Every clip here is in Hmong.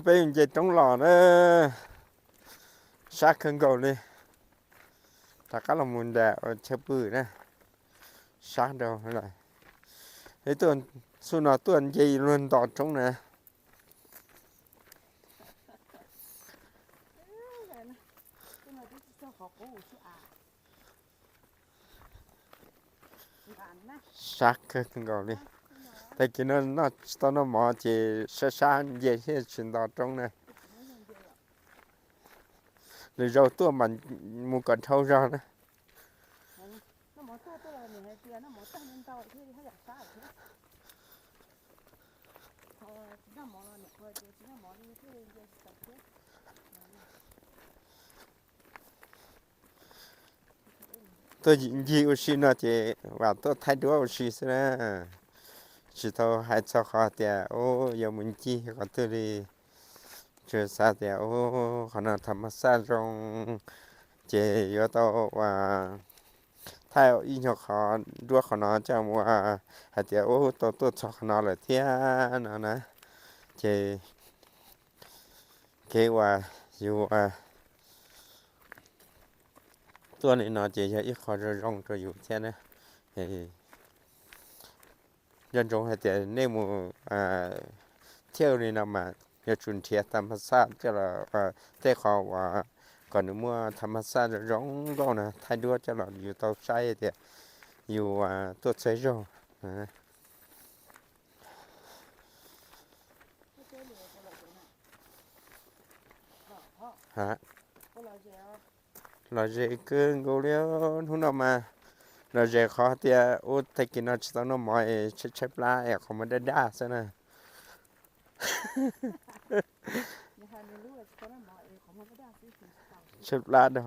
Peb nce roob los na, sab kawg nkaus li. Rov qab los mus nram chaw pw na, sab rau lawm. Ib tug xub no tuaj nce luag nto roob na. Sab kawg nkaus li. Tag kis no noj tsis tau noj mov ces sab sab nce thiaj tsis nto roob na. Lwm zaus tuaj mam mus kom dhau zog na. Tuaj ncig ua si no ces vam tuaj thaij duab ua si xwb na, tsis tau hais txog qhov tias ub yuav mus ncig qhov twg li. Tsuas xav tias ub qhov no tham mas xaj zoo, ces yuav tau ua thaij ib nyuag qhov duab qhov no coj mus hais tias ub tau tuaj txog qhov no lawm thiab no na. Ces kev uas yus tuaj li no ces yog ib qho zoo zoo rau yus thiab na. Nco ntsoov hais tias nej mus thiaj li no mas yuav tsum nrhiav tham mas xaj coj los, tej qhov uas kom nws muaj tham mas xaj zoo zoo nkauj na thaij duab coj los yus tau saib tias yus tuaj txog ib zaug. Lom zem kawg nkaus li hnub no mas, lom zem qhov tias ub tag kis no tsis tau noj mov es tshaib tshaib plab es qhov muag daj daj xwb na. Tshaib plab daj.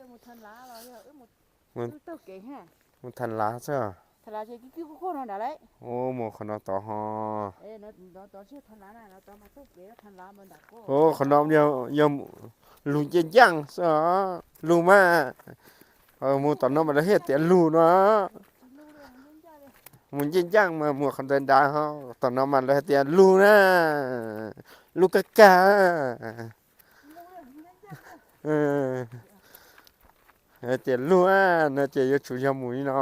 Mus tham lav xwb. Mus qhov no tod ho. Ub qhov no yog lug ncej ncaaj xwb, lug mas. Mus tom no mas lawv hais tias lug no. Mus ncej ncaaj mas mus qhov ntawd nrad ho, tom no mas lawv hais tias lug na, lug kag kag. Hais tias lug no ces yuav tsum yog mus li no.